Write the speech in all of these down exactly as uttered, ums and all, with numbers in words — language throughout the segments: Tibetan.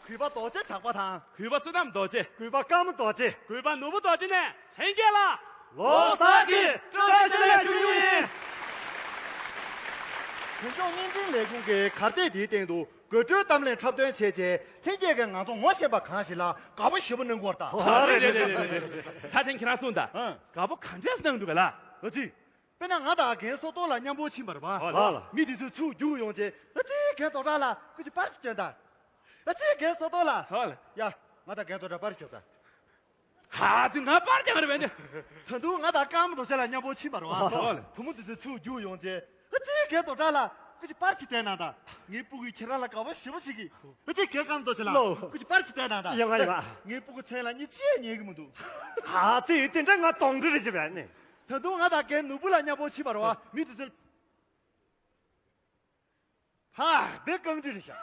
གུས་པ་རྡོ་རྗེ་གྲགས་པ་དང་། གུས་པ་བསོད་ནམས་རྡོ་རྗེ། གུས་པ་ཀརྨ་རྡོ་རྗེ། གུས་པ་ནོར་བུ་རྡོ་རྗེ་ནས་ལྷན་རྒྱས་ལ། ལོ་གསར་གྱི་བཀྲ་ཤིས་བདེ་ལེགས་ཞུ་རྒྱུ་ཡིན། བོད་ལྗོངས་བརྙན་འཕྲིན་ལས་ཁུངས་ཀྱི་གར་སྟེགས་འདིའི་སྟེང་དུ་དགོད་བྲོའི་གཏམ་གླེང་འཁྲབ་སྟོན་བྱས་རྗེས། ལྷན་རྒྱས་ཀྱིས་ང་ཚོ་ངོ་ཤེས་པ་གང་ཞིག་ལ་དགའ་པོ་ཞེ་པོ་གནང་གི་ཡོད་རེད་ད། ཨ། རེད་རེད་རེད་རེད་རེད། ད་ཅན་ཁྱེད་རང་གསུངས་དང་། ཨ། དགའ་པོ་ག་འདྲས་གནང་འདུག་ག་ལ། ཨ་ཙི། དཔེར་ན་ང་དང་རྒན་བསོད་རྡོར་ལགས་མཉམ་པོ་ཕྱིན་པ་རེད་པ། ཨོ་ལགས། མི་དེ་ཚོས་ཚུར་རྒྱུགས་ཡོང་རྗེས། ཨ་ཙི་རྒན་རྡོ་གྲགས་ལགས། སྐུ་མཁྱེན་པར་ཅིག་སྐྱོན་དང་། ཨ་ཙི་རྒན་བསོད་རྡོར་ལགས། ཨོ་ལགས། ཡ། ང་དང་རྒན་རྡོ་གྲགས་པར་རྒྱོབ་དང་། ཧ་ཙི། ང་པར་རྒྱག་རེད་པས་ནི། ད་དུང་ང་དང་ཀརྨ་རྡོ་རྗེ་ལགས་མཉམ་པོ་ཕྱིན་པ་རེད་པ། ཨོ་ལགས། བུ་མོ་དེ་ཚོས་ཚུར་རྒྱུགས་ཡོང་རྗེས། ཨ་ཙི་རྒན་རྡོ་གྲགས་ལགས། སྐུ་མཁྱེན་པར་ཅིག་བལྟས་གནང་དང་། ངའི་སྤུ་གུས་ཁྱེད་རང་ལ་དགའ་པོ་ཞེ་པོ་ཞིག་གིས། ཨ་ཙི་རྒན་ཀརྨ་རྡོ་རྗེ་ལགས། ལོ། སྐུ་མཁྱེན་པར་ཅིག་བལྟས་གནང་དང་། ཡ་ང་ཡ། ངའི་སྤུ་གུ་མཚན་ལ་གཉིས་ཅི་ཡང་ཉན་གི་མི་འདུག་ཨ་ཙི། དེ་འདྲ་ང་གདོན་འདྲེ་རེད་ཅེས་པས་ནི། ད་དུང་ང་དང་རྒན་ནོར་བུ་ལགས་མཉམ་པོ་ཕྱིན་པ་རེད་པ། མི་དེ་ཚོས། ཧ། དེ་རྐང་འདྲེ་རེད་ཤག་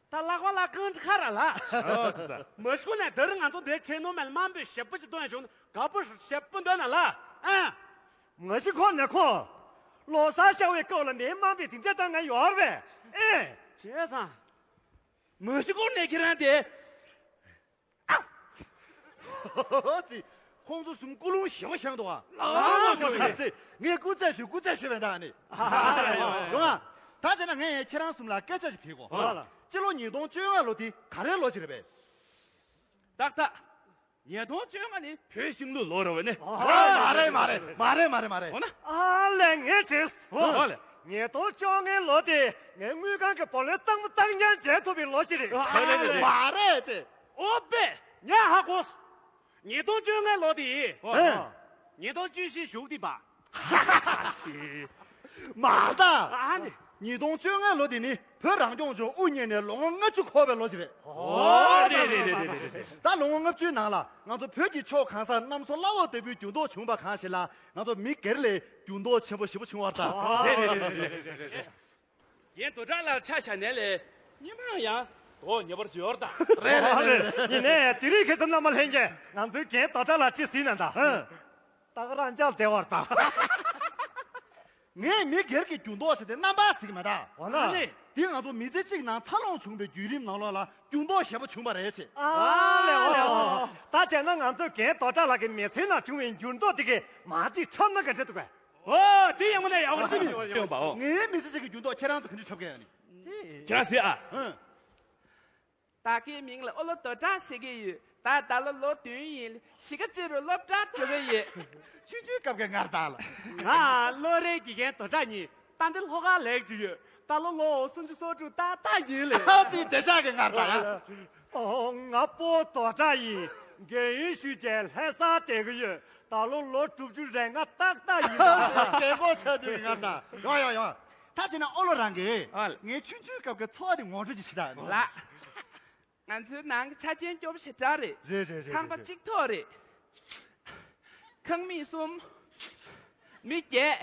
ད་ལག་པ་ལ་རྐང་འདྲེ་ཁ་ར་ལ། ཨོ་ཙི་ཙི། མ་གཞི་ཁོ་ནས་ད་རིང་ང་ཚོ་འདིར་ཁྲིད་ནོར་མེད་ལ་དམའ་འབེབས་ཞེ་པོ་ཅིག་གཏོང་ཡ་བྱུང་ན་དགའ་པོ་ཞེ་པོ་འདོད་ན་ལ། ཨ། མ་གཞི་ཁོ་ནས་ཁོ། ལོ་གསར་ཤར་བའི་སྐབས་ལ་མི་དམའ་འབེབས་དེ་འདྲ་བཏང་ང་ཡོད་རེད་པས། ཨེ། བྱས་ཙང་། མ་གཞི་ཁོ་ནས་ཁྱེད་རང་དེ། ཨ། ཨོ་ཙི། ཁོང་ཚོ་གསུམ་ཀུན་སློང་ཞེ་པོ་བཞག་འདུག་ཨ། ལགས་སོ། ཨ་ཙི། ངས་སྐུ་རྩེད་ཞུ། སྐུ་རྩེད་ཞུ་བས་ད་ནི། ཨ། ཡོང་ཨ། ད་བྱས་ན་ངས་ཁྱེད་རང་གསུམ་ལ་སྐད་ཆ་ཞིག་དྲིས་གོ། ཨོ་ལགས། སྤྱི་ལོ་ཉིས་སྟོང་བཅོ་ལྔ་ལོ་དེ་ག་རེའི་ལོ་ཞིག་རེད་པས། ཏག་ཏག་ཉིས་སྟོང་བཅོ་ལྔ་ནི་བོད་ཤིང་ལུག་ལོ་རེད་པས་ནི། ཨ། མ་རེད་མ་རེད་མ་རེད་མ་རེད་མ་རེད། འོ་ན། ཨ་ལས། ངས་དྲིས། ཨོ་ལགས། ཉིས་སྟོང་བཅོ་ལྔའི་ལོ་དེ་ངའི་དངུལ་ཁང་གི་བུ་ལོན་གཙང་མ་གཙང་རྐྱང་འཇལ་ཐུབ་པའི་ལོ་ཞིག་རེད། ཨ་ལས་ལས་ལས། མ་རེད་ཅེ། ཨོ་པེ། ངས་ཧ་གོ་སོང་། ཉིས་སྟོང་བཅོ་ལྔའི་ལོ་དེ། ཨོ། ཨེ། ཉིས་སྟོང་བཅུ་བཞི་གཞུག་དེ་པ། མ་རེད་ད། ཨ་ནི། ཉིས་སྟོང་བཅོ་ལྔའི་ལོ་དེ་ནི་བོད་རང་སྐྱོང་ལྗོངས་དབུ་བརྙེས་ནས་ལོ་ངོ་ལྔ་བཅུ་འཁོར་བའི་ལོ་ཞིག་རེད། ཨོ་རེད་རེད། ད་ལོ་ངོ་ལྔ་བཅུའི་ནང་ལ་ང་ཚོ་བོད་ཀྱི་ཕྱོགས་གང་སར་གནམ་མཚོ་སླ་བོ་ལྟ་བུའི་འགྱུར་ལྡོག་བྱུང་བ་གང་ཞིག་ལ། ང་ཚོ་མི་སྒེར་ལ་འགྱུར་ལྡོག་ཆེན་པོ་ཞེ་པོ་བྱུང་བ་རེད་ད། རེད་རེད། རྒན་རྡོ་གྲགས་ལགས་ཆ་བཞག་ནའི་ལས་སྔོན་མ་ཡང་མདོག་ཉེས་པར་བརྗོད་ཡོད་རེད་ད། རེད་རེད་རེད། ཡིན་ནའི་དེ་རིང་ཁ་སང་རྣམ་པ་ལྷན་རྒྱས་ང་ཚོའི་རྒན་རྡོ་གྲགས་ལགས་ཅིག་གཟིགས་ན་ད། ཨ། ད་ག་རང་འཇགས་བསྡད་པ་རེད་ད། ངས་མི་སྒེར་གྱི་འགྱུར་ལྡོག་ཟེར་དེ་རྣམ་པ་ཟེར་གྱི་མེད་ད། འོ་ན། ཨ་ནི། དེ་ང་ཚོ་མི་ཚེ་གཅིག་ནང་འཚར་ལོངས་བྱུང་བའི་བརྒྱུད་རིམ་ནང་ལོགས་ལ་འགྱུར་ལྡོག་ཞེ་པོ་བྱུང་བ་རེད་ཅེས། ཨ་ལས། འོ་ལས། འོ་ལས། ད་བྱས་ན་ང་ཚོའི་རྒན་རྡོ་གྲགས་ལགས་ཀྱི་མི་ཚེའི་ནང་བྱུང་བའི་འགྱུར་ལྡོག་དེ་གས་མ་གཅིག་འཁྲབ་ན་ག་འདྲ་འདུག་གས། ཨོ། དེ་ཡག་པོ་ནས་ཡག་པོ་ཞིག་ཡོང་བའོ། ངའི་མི་ཚེ་གཅིག་གི་འགྱུར་ལྡོག་ཁྱེད་རང་ཚོ་ག་འདྲ་འཁྲབ་གས་ཡ་ནི། ཁྱེད་རང་གཟིགས་ཨ། ཨང་། བདག་གི་མིང་ལ་ཨོ་ལོ་རྡོ་གྲགས་ཟེར་གྱི་ཡོད། ད་ད་ལོ་ལོ་བདུན་ཡིན། གཞིས་ཀ་རྩེ་རུ་སློབ་གྲྭར་འགྲོ་གི་ཡོད། ཆུང་ཆུང་སྐབས་ཀྱི་ངར་ད་ལ། ང་བློ་རིག་དགེ་རྒན་རྡོ་གྲགས་ཡིན། ད་འདི་ལྷོ་ཁར་ལས་ཀྱི་ཡོད། ད་ལོ་ལོ་སུམ་ཅུ་སོ་དྲུག་ཏག་ཏག་ཡིན་ལེ། ཨ་ཙི། བདེ་ཤག་གི་ངར་ད་ཡ། ཨོ། ང་སྤོ་རྡོ་གྲགས་ཡིན། རྒན་ཡོལ་ཞུས་བྱས་ལྷ་སར་བསྡད་ཀྱི་ཡོད། ད་ལོ་ལོ་དྲུག་ཅུ་རེ་ལྔ་ཏག་ཏག་ཡིན། རྒན་གོག་ཆགས་དུས་ངར་ད། ཡོང་ཡོང་ཡོང་། ད་བྱས་ན་ཨོ་ལོ་རང་གིས། ཨ་ལ། ངའི་ཆུང་ཆུང་སྐབས་ཀྱི་འཚོ་བ་དེ་ངོ་སྤྲོད་ཅིག་བྱེད་ད། ལགས། ང་ཚོའི་ནང་གི་ཆ་རྐྱེན་སྐྱོ་པོ་ཞེ་དྲག་རེད། རེད་རེད་རེད། ཁང་པ་རེད་རེད། གཅིག་ཐོག་རེད། ཁང་མིག་གསུམ། མི་བརྒྱད།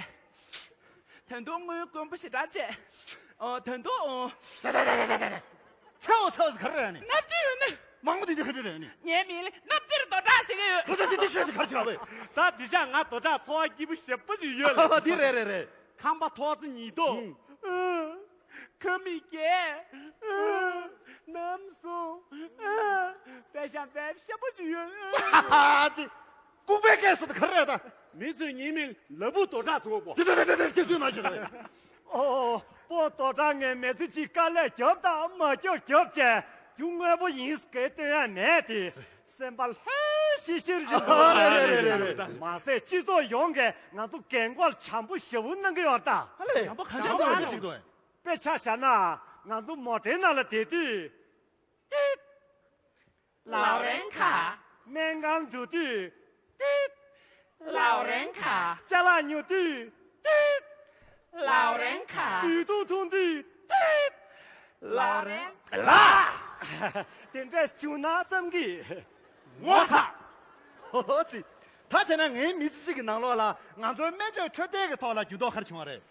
ད་དུང་དངུལ་དཀོན་པོ་ཞེ་དྲག་བྱས། ཨོ། ད་དུང་། ཨོ། ཚེའོ་ཚེའོ་ཟེར་ག་རེ་རེད་ནི། སྣབས་ཏིལ་ཡོད་ནི། མང་པོ་དེ་འདྲ་ག་འདྲ་རེད་ནི། ངའི་མིང་ལ་སྣབས་ཏིལ་རྡོ་གྲགས་ཟེར་གི་ཡོད། ཁོ་ཚོ་དེ་དེ་ཤོད་ཟེར་ག་རེ་བྱས་པས། ད་འདི་ཤག་ང་རྡོ་གྲགས་འཚོ་བ་སྐྱིད་པོ་ཞེ་པོ་ཅིག་ཡོད་ལ། འདི་རེད་རེད་རེད། ཁང་པ་ཐོག་བརྩེགས་ཉིས་ཐོག་ཨུ། ཁང་མིག་བརྒྱད། ཨུ། གནམ་གསུམ། ཨུ། པད་ཤག་པད་ཤག་པོ་ཅིག་ཡོད། ཨ་ཙི། ལྐུགས་པའི་སྐད་སོགས་དེ་ག་རེ་རེད་ད། མི་ཚོས་ངའི་མིང་ལ་ལ་ཕུག་རྡོ་གྲགས་ཟེར་གོ། དེ་དེ་དེ་དེ་དེ་སུས་མ་ཤེས་རེད། ཨོ། སྤོ་རྡོ་གྲགས་ངས་མི་ཚེ་གཅིག་དཀའ་ལས་རྒྱོབ་དང་མ་རྒྱོབ་རྒྱོབ་བྱས་རྒྱུ་དངོས་པོ་ཡིན་ཟེར་སྐད་སྟོན་ཡ་མེད་དེ། སེམས་པ་ལྷོད་ཤིག་ཤིག་རེད་འདུག་ཨ། རེད་རེད་རེད་རེད། མ་ཟད་སྤྱི་ཚོགས་ཡོངས་ཀྱིས་ང་ཚོ་རྒན་གོག་བྱམས་པོ་ཞེ་པོ་གནང་གི་ཡོད་ད། ཨ་ལས། བྱམས་པོ་ག་འདྲ་བྱམས་པོ་ག་འདྲ་ཞིག་འདུག་དཔེ་ཆ་བཞག་ན་ང་ཚོ་མོ་ཊའི་ནང་ལ་བསྡད་དུས། ཏིད། ལའོ་རན་ཁ། སྨན་ཁང་འགྲོ་དུས། ཏིད། ལའོ་རན་ཁ། ཅ་ལག་ཉོ་དུས། ཏིད། ལའོ་རན་ཁ། དུས་ཐུང་འཐུང་དུས། ཏིད། ལའོ་རན། ལ། དེ་འདྲ་བྱུང་ན་བསམ་གི། ངོ་ཚ། ཧོ་ཧོ་ཙི། ད་བྱས་ན་ངའི་མི་ཚེ་གཅིག་གི་ནང་ལོགས་ལ་ང་ཚོའི་སྨན་བཅོས་འཕྲོད་བསྟེན་གྱི་ཐོག་ལ་འགྱུར་ལྡོག་ག་རེ་བྱུང་བ་རེད།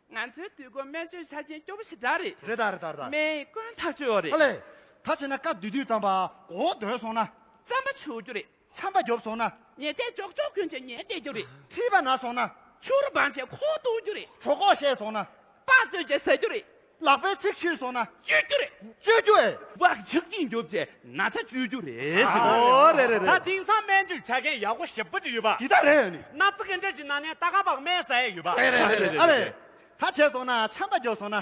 ང་ཚོའི་དུས་འཁོར་སྨན་བཅོས་ཆ་རྐྱེན་སྐྱོ་པོ་ཞེ་དྲག་རེད། རེད་ད་རེད་ད་རེད་ད། སྨན་ཡིན་ཀུན་ཐག་ཆོད་ཡོད་རེད། ཨ་ལས། ད་བྱས་ན་སྐབས་དེ་དུས་ཙམ་པ་མགོ་བོ་རྡོལ་སོང་ན། རྩམ་པ་བྱུག་རྒྱུ་རེད། ཆམ་པ་རྒྱོབ་སོང་ན། ཉལ་ཆས་ཅོག་ཅོག་གྱོན་བྱས་ཉལ་བསྡད་རྒྱུ་རེད། མཁྲིས་པ་ན་སོང་ན། ཆུར་སྦངས་བྱས་ཁོག་བཏུག་རྒྱུ་རེད། གྲོད་ཁོག་བཤལ་སོང་ན། སྤགས་བཙོས་བྱས་ཟ་རྒྱུ་རེད། ལག་པའི་ཚིགས་ཆུད་སོང་ན། བཅོས་རྒྱུ་རེད། བཅོས་རྒྱུ་ཨེ། བག་ཆགས་ཅིག་འགྱོབ་བྱས་ན་ཚ་བཅོས་རྒྱུ་རེད་ཟེར་གི་འདུག་ཨོ་རེད་རེད་ད་རེད། དེང་སང་སྨན་བཅོས་བྱ་མཁན་ཡག་པོ་ཞེ་པོ་ཅིག་ཡོད་པ། འདི་ལྟར་རེད་ཨ་ནི། སྣ་རྩི་གི་འདྲ་ཅིག་ན་ནས་ཏ་ཀ་བག་སྨན་ཟ་ཡས་ཡོད་པ། རེད་རེད་རེད་རེད། ཨ་རེད། ད་བྱས་སོང་ན་ཆམ་པ་རྒྱོབ་སོང་ན།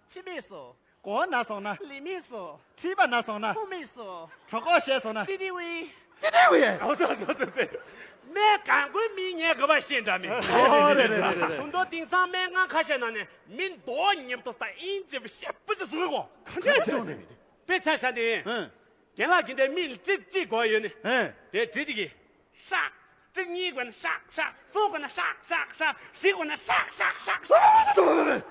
ཕྱི་མིག་སོ། མགོ་ན་སོང་ན། ལི་མིག་སོ། མཁྲིས་པ་ན་སོང་ན། ཁོག་མིག་སོ། གྲོད་ཁོག་བཤལ་སོང་ན། ཏི་ཏི་ཝི། ཏི་ཏི་ཝི། ཨོ་ཙི་ཙི་ཙི་ཙི། སྨན་གང་དགོས་མི་ངས་ག་པར་ཤེས་འདྲ་མི། ཨོ་རེད་རེད་རེད་རེད། ད་དུང་དེང་སང་སྨན་ཁང་ཁ་ཤས་ནང་ནས་མི་མདོག་ཉེས་པོ་ད་ཨིན་ཇི་བ་ཞེ་པོ་ཅིག་བཟོས་གོ། ག་འདྲས་བཟོས་ནས། དཔེ་ཆ་བཞག་ནས། ཧན། རྒན་ལགས་ཀྱིས་དེ་མི་ལ་ཀྲིག་ཅིག་དགོས་ཡོད་ནི། ཧན། དེ་བྲིས་དེ་གི། ཧྲག་ཀྲིག་གཉིས་དགོས་ན་ཧྲག་ཧྲག་གསུམ་དགོས་ན་ཧྲག་ཧྲག་ཧྲག་བཞི་དགོས་ན་ཧྲག་ཧྲག་ཧྲག་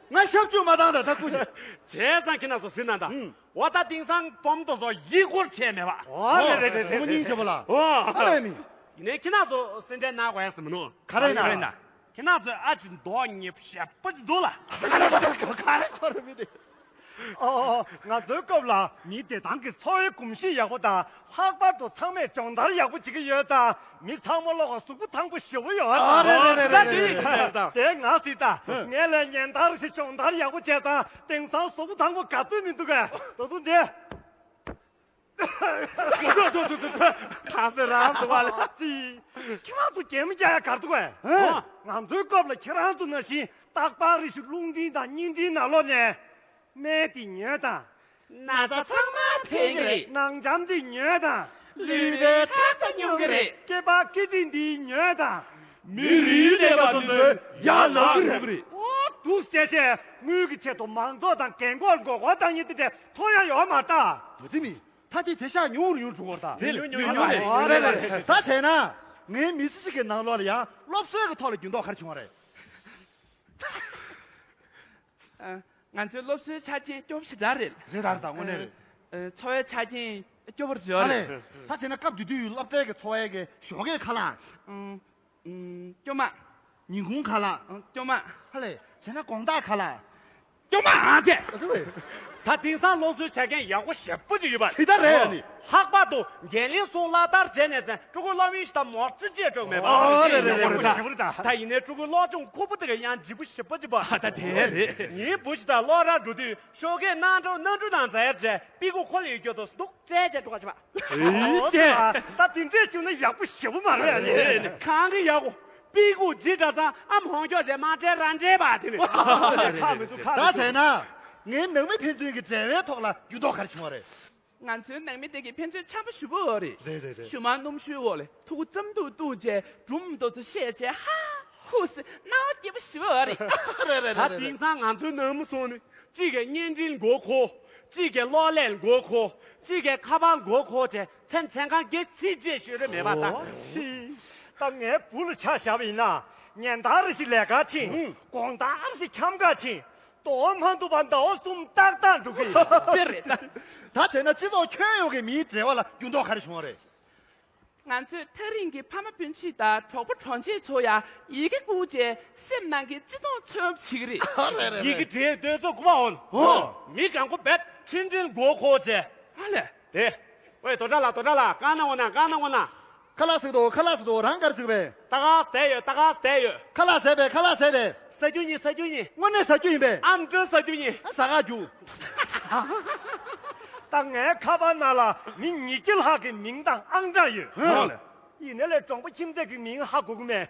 ང་ཞབས་ཕྱི་མ་བཏང་ད་ད་སྐུ་ཞབས། བྱས་ཙང་ཁྱེད་རྣམ་ཚོ་ཟིན་ན་ད། ཧུམ། འོ་ད་དེང་སང་སྦོམ་དོ་ཚོ་ཡིག་སྐོར་བྱས་མེད་པ། ཨོ་རེད་རེད་རེད་རེད། མོ་སྙིང་རྗེ་པོ་ལ། ཨོ། ཨ་ལས་མི། ཡིན་ནའི་ཁྱེད་རྣམ་ཚོ་སེམས་ཁྲལ་གནང་དགོས་ཡ་ཟེར་མི་འདུག་ག་རེ་ན། ག་རེ་ན། ཁྱེད་རྣམ་ཚོས་ཨ་ཅེ་མདོག་ཉེས་པོ་ཞེ་པོ་ཅིག་འདུག་ལ། ག་རེ་ཟེར་རེད་མི་དེ། ཨོ། ང་ཚོའི་སྐབས་ལ་མིའི་བདེ་ཐང་གི་འཚོ་བའི་གོམས་གཤིས་ཡག་པོ་དང་། ལྷག་པར་དུ་ཚང་མས་སྦྱོང་བརྡར་ཡག་པོ་བྱེད་ཀྱི་ཡོད་ཙང་། མི་ཚང་མ་ལོག་ག་གཟུགས་པོ་ཐང་པོ་ཞེ་པོ་ཡོད་ཨ། ཨ་རེད་རེད་རེད་རེད་རེད། དེ་ང་སྲིད་ད། ངས་ལས་ཉན་ལྟར་ཞིག་སྦྱོང་བརྡར་ཡག་པོ་བྱས་ཙང་། དེང་སང་གཟུགས་པོ་ཐང་པོ་ག་ཚོད་མི་འདུག་གས། ད་དུང་དེ། ཁ་སེ་རང་དུ་བ་ལ་ཙི། ཁྱེད་རང་ཚོ་གད་མོ་རྒྱག་ཡ་གར་འདུག་གས། ཧ། ང་ཚོའི་སྐབས་ལ་ཁྱེད་རང་ཚོ་ནང་བཞིན་རྟག་པར་རེ་ཞིག་རླུང་འཕྲིན་དང་བརྙན་འཕྲིན་ནང་ལོགས་ནས། སྨན་དེ་ཉོས་དང་། ན་ཚ་ཚང་མ་ཕན་གྱི་རེད། ནང་འཇམ་དེ་ཉོས་དང་། ལུས་པོའི་ཁྲག་རྩ་ཉུང་གི་རེད། སྐེད་པ་སྐེ་ཐིག་འདི་ཉོས་དང་། མི་རིགས་ཀླད་པ་དེ་ཚོའི་ཡར་ལངས་གི་རེད། ཨོ་སྡུག་ཟེར་བྱས་དངུལ་གྱི་ཆེད་དུ་མང་ཚོགས་དང་རྒན་འཁོགས་མགོ་སྐོར་བཏང་མཁན་དེ་འདྲ་མཐོང་ཡ་ཡོད་མ་རེད་ད། བུ་ཚེ་མི། ད་དེ་དེ་ཤག་ཉུང་རུ་ཉུང་རུ་འགྲོ་གི་རེད་ད། རེད་ཉུང་ཉུང་ཉུང་ཉུང་རེད། ཨོ་རེད་རེད་རེད། ད་བྱས་ན། ངའི་མི་ཚེ་གཅིག་གི་ནང་ལོགས་ལ་ཡང་སློབ་གསོའི་གི་ཐོག་ལ་འགྱུར་ལྡོག་ག་རེ་བྱུང་བ་རེད། ཨ། ང་ཚོའི་སློབ་གསོའི་ཆ་རྐྱེན་སྐྱོ་པོ་ཞེ་དྲག་རེད། རེད་ད་རེད་ད་དངོས་གནས་རེད། ཨ། འཚོ་བའི་ཆ་རྐྱེན་སྐྱོ་པོ་རེད་ཨ་ཡོད་ལེ། རེད། ད་བྱས་ན་སྐབས་དེ་དུས་སློབ་གྲྭའི་གི་འཚོ་བའི་གི་ཞོགས་ཀའི་ཁ་ལག་ཨང་། ཨང་། སྐྱོ་མ། ཉིན་གུང་ཁ་ལག་ཨང་། སྐྱོ་མ། ཧ་ལས་བྱས་ན་དགོང་དག་ཁ་ལག་སྐྱོ་མ་ཨང་ཅེ། ཨ་ཙི་བས། ད་དེང་སང་སློབ་གསོའི་ཆ་རྐྱེན་ཡག་པོ་ཞེ་པོ་ཅིག་ཡོད་པ་དེ་ལྟར་རེད་ཨ་ནི། ལྷག་པར་དུ་འགན་ལེན་སོང་ལག་བསྟར་བྱས་ནས་ཙང་ཕྲུ་གུ་སློབ་ཡོན་ཞིག་དང་མོར་རྩིས་བྱས་འགྲོ་མེད་པ། ཨོ་རེད་རེད་རེད་རེད། ད་ཡིན་ནའི་ཕྲུ་གུ་སློབ་སྦྱོང་ཁུག་པོ་དེ་ག་ཡང་ལྗིད་པོ་ཞེ་པོ་ཅིག་པ། ད་དེ་རེད། ངའི་བུ་ཞིག་དང་སློབ་གྲྭར་འགྲོ་དུས་ཞོགས་ཀས་གནམ་གྲུ་གནམ་གྲུ་ནང་འཛེག་ཡར་བྱས་པི་ཀུ་ཁོ་ལ་ཡོད་རྒྱུ་དང་སྡུག་སྤྲད་བྱས་འགྲོ་ག་བྱེད་པ། ཨེ་ཅེ། ད་དེ་འདྲས་བྱུང་ན་ཡག་པོ་ཞེ་པོ་མ་རེད་ཨ་ནི། གང་གི་ཡག་པོ། པི་ཀུ་ཇི་འདྲ་ཚང་ཨམ་ཧོང་ཀྱོག་བྱས་མ་སྤྲད་རང་སྤྲད་པ་དེ་ནི། ཁ་མི་འདུག་ཁ་ད་མི་འདུག་ཟེར་ན། ངའི་ནང་མི་ཕན་ཚུན་གྱི་འབྲེལ་བའི་ཐོག་ལ་འགྱུར་ལྡོག་ག་རེ་བྱུང་བ་རེད། ང་ཚོའི་ནང་མི་དེ་གི་ཕན་ཚུན་འཆམ་པོ་ཞེ་པོ་ཡོད་རེད། རེད་རེད་རེད། ཞུ་མ་སྣུམ་ཞུའི་འོག་ལ་ཐུག་ཙམ་དུ་གཏུགས་བྱས་སྒྲུང་མདོ་ཚོ་བཤད་བྱས་ཧ་ཧུ་ཟེར་སྣང་བ་སྐྱིད་པོ་ཞེ་པོ་ཡོད་རེད། རེད་རེད་ད་རེད་རེད། དེང་སང་ང་ཚོའི་ནང་མི་སོང་ནི། གཅིག་གིས་བརྙན་འཕྲིན་མགོ་འཁོར། གཅིག་གིས་གློག་ཀླད་མགོ་འཁོར། གཅིག་གིས་ཁ་པར་མགོ་འཁོར་བྱས་མཚན་མཚན་གང་གི་ཚིག་བཅད་ཤོད་རེ་མེད་པ་ད། ཨོ། ཕྱི། ད་ངའི་བུ་ལ་ཆ་བཞག་པ་ཡིན་ན། ཉིན་ལྟར་རེ་ཞིག་ལས་ཀར་ཕྱིན། ཨུ། དགོང་དག་རེ་ཞིག་འཁྱམ་གར་ཕྱིན། དོ་མ་འདུག་པ་ཟླ་བ་གསུམ་ཏག་ཏག་འགྲོ་གི་ཡིན། དཔེ་རེད་ད། ད་བྱས་ན་སྤྱི་ཚོགས་ཁྱོན་ཡོངས་ཀྱི་མིའི་འབྲེལ་བ་ལ་འགྱུར་ལྡོག་ག་རེ་བྱུང་བ་རེད། ང་ཚོས་ཐག་རིང་གི་ཕ་མ་སྤུན་མཆེད་དང་གྲོགས་པོ་གྲོགས་མཆེད་ཚོ་ཡང་ཡི་གེ་བསྐུར་རྗེས་སེམས་ནང་གི་བརྩེ་དུང་མཚོན་བྱེད་ཀྱི་རེད། ཡི་གེ་འབྲེལ་འདོད་ཚོ་སྐུ་པ་འོན། ཧོ། མི་གང་པོ་བེད་འཕྲིན་འཕྲིན་མགོ་འཁོར་རྗེས། ཨ་ལས། དེ། ཝེ་དོ་དྲ་ལ་དོ་དྲ་ལ་རྐང་ན་འོ་ན་རྐང་ན་འོ་ན། ཁ་ལག་ཟིག་དོ་ཁ་ལག་ཟིག་དོ་རང་གར་ཟིག་བས། ད་ག་ཟས་ཡོད་ད་ག་ཟས་ཡོད། ཁ་ལག་ཟས་པས་ཁ་ལག་ཟས་པས། ཟ་རྒྱུ་ཡིན་ཟ་རྒྱུ་ཡིན། དངོས་གནས་ཟ་རྒྱུ་ཡིན་པས། ཨམ་སྲུ་ཟ་རྒྱུ་ཡིན། ཨ་ཟ་ག་རྒྱུ། ད་ངའི་ཁ་པར་ནང་ལ་མི་ཉིས་བརྒྱ་ལྷག་གི་མིང་དང་ཨང་གྲངས་ཡོད། ཧོ། ཡིན་ནའི་ལས་གྲོང་པ་ཁྱིམ་མཚེས་ཀྱི་མིང་ཧ་གོ་གི་མེད།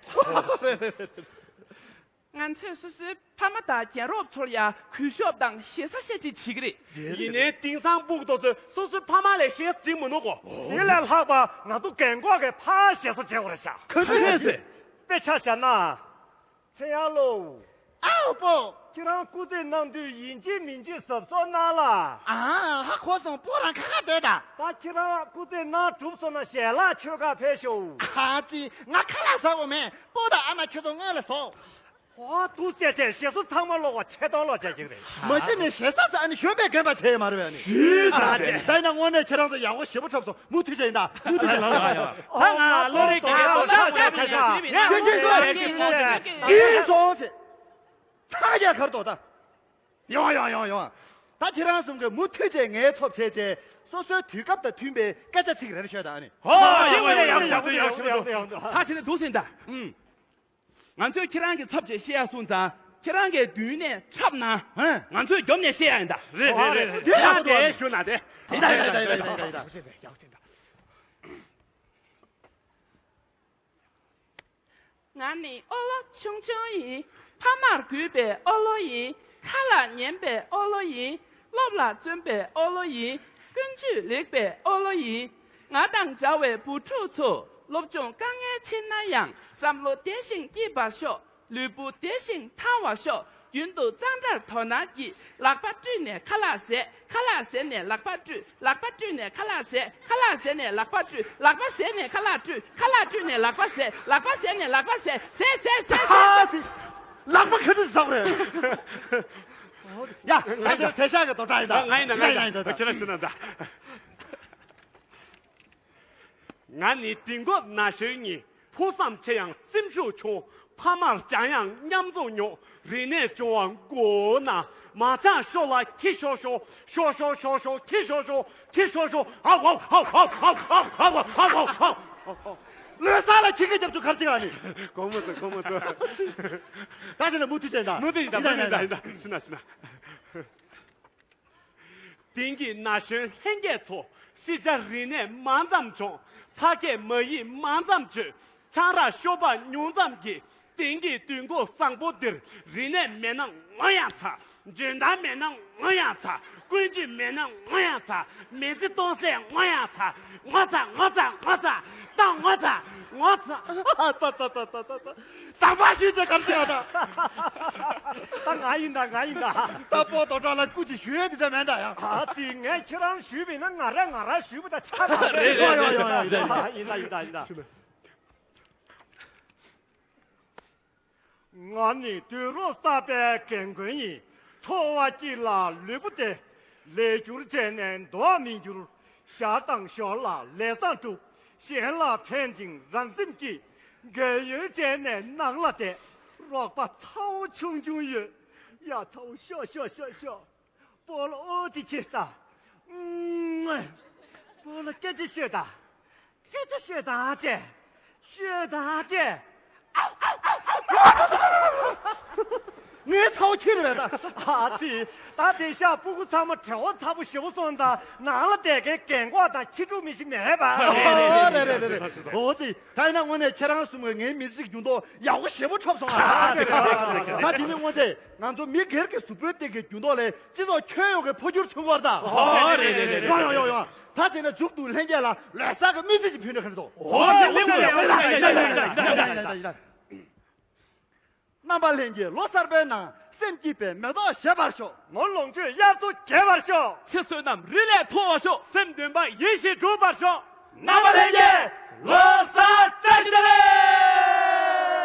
ང་ཚོས་སོ་སོའི་ཕ་མ་དང་རྒན་རོགས་ཚོར་ཡང་གུས་ཞབས་དང་ཞེ་ས་ཞེ་ཅིག་བྱེད་ཀྱི་རེད། ཡིན་ནའི་དེང་སང་ཕྲུ་གུ་ཚོས་སོ་སོའི་ཕ་མ་ལས་ཞེ་ས་བྱེད་མི་ནུས་གོ། དེ་ལས་ལྷག་པ་ང་ཚོ་རྒན་འཁོགས་ཀྱིས་ཕར་ཞེ་ས་བྱེད་དགོས་རེད་ཤག་ག་ཚོད་ཟེར། དཔེ་ཆ་བཞག་ན། ཚེ་དབྱངས་ལོ། ཨའོ་སྤོ། ཁྱེད་རང་སྐུ་རྩེད་གནང་དུས་ཡིན་གཅིག་མིན་གཅིག་གཟབ་གཟབ་གནང་ལ། ཨ་ཧ་གོ་སོང་སྤོ་རང་ཁ་ཁ་སྡོད་ད། ད་ཁྱེད་རང་སྐུ་རྩེད་གནང་གྲུབ་སོང་ན་ཞལ་ལག་མཆོད་གར་ཕེབས་ཤོག་ཨ་ཙི་ང་ཁ་ལག་ཟ་དགོས་མེད་སྤོ་དང་ཨ་མ་ཁྱོད་ཚོ་སྔོན་ལ་ཟོ། ཧོ་དུ་བཅད་བཅད་ཞེ་སོ་ཚང་མ་ལོག་པ་ཆེ་མཐོང་ལོག་བྱ་གི་རེད། མ་གཞི་ནས་ཞེ་ས་ས་ཨ་ནི་གཞོན་པའི་རྒན་པ་བྱས་ཡོད་མ་རེད་པས་ཨ་ནི། ཞུས་ས་ཨ་ཅེ། ད་ཡིན་ན་དངོས་གནས་ཁྱེད་རང་ཚོ་ཡག་པོ་ཞེ་པོ་འཁྲབ་སོང་མུ་མཐུད་བྱས་ཡིན་ད་མུ་མཐུད་བྱས་ལ་ལ་ཡ། ད་ང་བློ་རིག་གི་ངས་ལྟོ་ཆ་ཆ་ཆ་ཆ་ངས་ཁྱེད་ཁྱེད་ཚོ་ཡག་གི་ཁྱེད་ཚོ་ཡག་གི་ཚོགས་བྱས། ཚ་རྒྱ་གར་དོ་ད། ཡོང་ཡོང་ཡོང་ཡོང་། ད་ཁྱེད་རང་གསུམ་གི་མུ་མཐུད་བྱས་ངའི་ཚོབ་བྱས་བྱས་སོ་སོའི་དུས་སྐབས་དང་མཐུན་པའི་སྐད་ཆ་ཚིག་རེ་རེ་ཤོད་ད་ཨ་ནི། ཧོ་ཡག་པོ་ཡག་པོ་ཡག་པོ་ཡག་པོ་ཡག་པོ། ད་བྱས་ན་འདུག་ཟིན་ད། ཨུམ། ང་ཚོས་ཁྱེད་རང་གི་ཚབ་བྱས་བཤད་ཡ་སོང་ཙང་ ཁྱེད་རང་གིས་མདུན་ནས་འཁྲབ་ན། ཧན། ང་ཚོས་རྒྱོབ་ནས་བཤད་ཡ་ཡིན་ད། རེད་རེད་རེད། དེ་ཡག་པོ་འདུག། ཡང་དེ་ཞུ་ན་དེ། ཡིན་ད་ཡིན་ད་ཡིན་ད་ཡིན་ད་ཡིན་ད། ང་ནི་ཨོ་ལོ་ཆུང་ཆུང་ཡིན། ཕ་མར་གུས་པའི་ཨོ་ལོ་ཡིན། ཁ་ལ་ཉན་པའི་ཨོ་ལོ་ཡིན། སློབ་ལ་བརྩོན་པའི་ཨོ་ལོ་ཡིན། ཀུན་སྤྱོད་ལེགས་པའི་ཨོ་ལོ་ཡིན། ང་དང་འདྲ་བའི་བུ་ཕྲུག་ཚོ། སློབ་སྦྱོང་དཀའ་ངལ་ཆེ་ན་ཡང་། བསམ་བློ་བདེ་ཞིང་སྐྱིད་པར་ཤོག། ལུས་པོ་བདེ་ཞིང་ཐང་བར་ཤོག། རྒྱུན་དུ་གཙང་སྦྲར་དོ་སྣང་གྱིས། ལག་པ་བཀྲུས་ནས་ཁ་ལག་བཟས། ཁ་ལག་བཟས་ནས་ལག་པ་བཀྲུས། ལག་པ་བཀྲུས་ནས་ཁ་ལག་བཟས། ཁ་ལག་བཟས་ནས་ལག་པ་བཀྲུས། ལག་པ་བཟས་ནས་ཁ་ལག་བཀྲུས། ཁ་ལག་བཀྲུས་ནས་ལག་པ་བཟས། ལག་པ་བཟས་ནས་ལག་པ་བཟས། བཟས་བཟས་བཟས་ཨ་ཙི། ལག་པ་ག་དུས་ཟ་བ་རེད། ཡ། ད་ཕྱིར་དེ་ཤག་གི་རྡོ་གྲགས་ཡིན་ད། ང་ཡིན་ད། ང་ཡིན་ད། ཡིན་ད། ཁྱེད་རང་ཤི་ན་ད། ང་ནི་ལྡིང་གོབ་ན་གཞོན་ཡིན། ཕུགས་བསམ་ཆེ་ཡང་སེམས་ཤུགས་ཆུང་། ཕ་མར་བྱམས་ཡང་མཉམ་འཛོམས་ཉོག། རིག་གནས་སྦྱོང་བ་དགོས་ན། མ་ཚང་ཤོ་ལ་ཁྱི་ཤོ་ཤོ། ཤོ་ཤོ་ཤོ་ཤོ། ཁྱི་ཤོ་ཤོ། ཁྱི་ཤོ་ཤོ། ཨ་ཝ་ཨ་ཝ་ཨ་ཝ་ཨ་ཝ་ཨ་ཝ་ཨ་ཝ། ལོས་ས་ལ་ཁྱི་གི་རྒྱབ་ཆུ་གར་ཅིག་ཨ་ནི། དགོངས་མོ་ཚོ། དགོངས་མོ་ཚོ། ད་ཅི་ལ་མུ་མཐུད་བྱས་ད། མུ་མཐུད་ཡིན་ད། མུ་མཐུད་ཡིན་ད། ཡིན་ད། ཤི་ན་ཤི་ན། དེང་གི་ན་གཞོན་ལྷན་རྒྱས་ཚོ། ཤེས་བྱ་རིག་གནས་མང་ཙམ་སྦྱོང་། ཕ་སྐད་མ་ཡིག་མང་ཙམ་བརྗོད། ཆང་རག་ཤོ་སྦག་ཉུང་ཙམ་གྱིས། དེང་གི་དུས་འཁོར་བཟང་པོ་འདིར། རིག་གནས་མེད་ན་ངོ་ཡང་ཚ། འཇོན་ཐང་མེད་ན་ངོ་ཡང་ཚ། ཀུན་སྤྱོད་མེད་ན་ངོ་ཡང་ཚ། མི་ཚེ་སྟོང་ཟད་ངོ་ཡང་ཚ། ངོ་ཚ་ངོ་ཚ་ངོ་ཚ། ད་ངོ་ཚ་ངོ་ཚ། ཨ་ཚ་ཚ་ཚ་ཚ་ཚ། དམ་པ་ཞུས་ཚེ་གར་ཅི་ཡ་ད། ད་ང་ཡིན་ད། ང་ཡིན་ད། ད་པོ་རྡོ་གྲགས་ལ་སྐུ་མཁྱེན་ཞུ་ཡས་འདི་འདྲ་མེད་ད་ཡ། ཨ་ཙི། ངས་ཁྱེད་རང་ཞུས་པ་ཡིན་ན་ང་རང་ང་རང་ཞུས་པ་ད་ཆགས་མ་སོང་། རེད་རེད་རེད། ཡིན་ད་ཡིན་ད་ཡིན་ད། ང་ནི་དུས་རབས་གསར་པའི་རྒན་རྒོན་ཡིན། འཚོ་བ་སྐྱིད་ལ་ལུས་པོ་བདེ། ལས་འཁྱུར་བྱས་ནས་འདོར་མི་འགྱུར། ཞར་དང་ཞོར་ལ་ལས་བཟང་སྒྲུབ། གཞན་ལ་ཕན་ཅིང་རང་སེམས་སྐྱིད། རྒས་ཡོལ་བྱས་ནས་ནང་ལ་བསྡད། རོགས་པ་ཚ་བོ་ཆུང་ཆུང་ཡོད། ཡ་ཚ་བོ་ཤོག་ཤོག་ཤོག་ཤོག། སྤོ་ལོ་ཨོ་ཅི་ཁྱི་ལྟ། སྤོ་ལོ་སྐད་ཆ་ཤོད་ད། སྐད་ཆ་ཤོད་ད་ཅེ། ཤོད་ད་ཅེ། ངའི་ཚ་བོ་ཁྱི་རེད་པས་ད། ཨ་ཙི། ད་དེང་ཤག་སྤུ་གུ་ཚང་མ་བྲེལ་བ་ཚ་པོ་ཞེ་པོ་སོང་ད། ནང་ལ་བསྡད་མཁན་རྒན་གོག་དང་ཁྱི་ཕྲུག་མི་ཞིག་མེད་པ། ཨོ་རེད་རེད་རེད་རེད། ཨོ་ཙི། ད་ཡིན་ན་དངོས་གནས་ཁྱེད་རང་གསུམ་གྱིས་ངའི་མི་ཚེ་ཞིག་འགྱུར་མདོག་ཡག་པོ་ཞེ་པོ་འཁྲབ་སོང་ཨ། ད་དེ་ནི་དངོས་གནས་ང་ཚོ་མི་སྒེར་གྱི་གཟུགས་པོའི་སྟེང་གི་འགྱུར་མདོག་ལས་སྤྱི་ཚོགས་ཁྱོན་ཡོངས་ཀྱི་འཕོ་འགྱུར་བྱུང་བར་ད། ཨོ་རེད་རེད་རེད། ཡོང་ཡོང་ཡོང་ཡོང་། ད་བྱས་ན་མཇུག་ཏུ་ལྷན་རྒྱས་ལ་ལོ་གསར་གྱི་སྨོན་ཚིག་ཅིག་ཕུལ་ན་ག་འདྲ་འདུག་ཨོ་ཡ་ཡ་ཡ། རྣམ་པ་ལྷན་རྒྱས་ལོ་གསར་པའི་ནང་སེམས་སྐྱིད་པའི་མེ་ཏོག་བཞད་པར་ཤོག་ངོ་ལོངས་སྤྱོད་དབྱར་མཚོ་རྒྱས་པར་ཤོག་ཚེ་བསོད་ནམས་རི་ལས་མཐོ་བར་ཤོག་སེམས་འདུན་པ་ཡིད་བཞིན་འགྲུབ་པར་ཤོག་རྣམ་པ་ལྷན་རྒྱས་ལོ་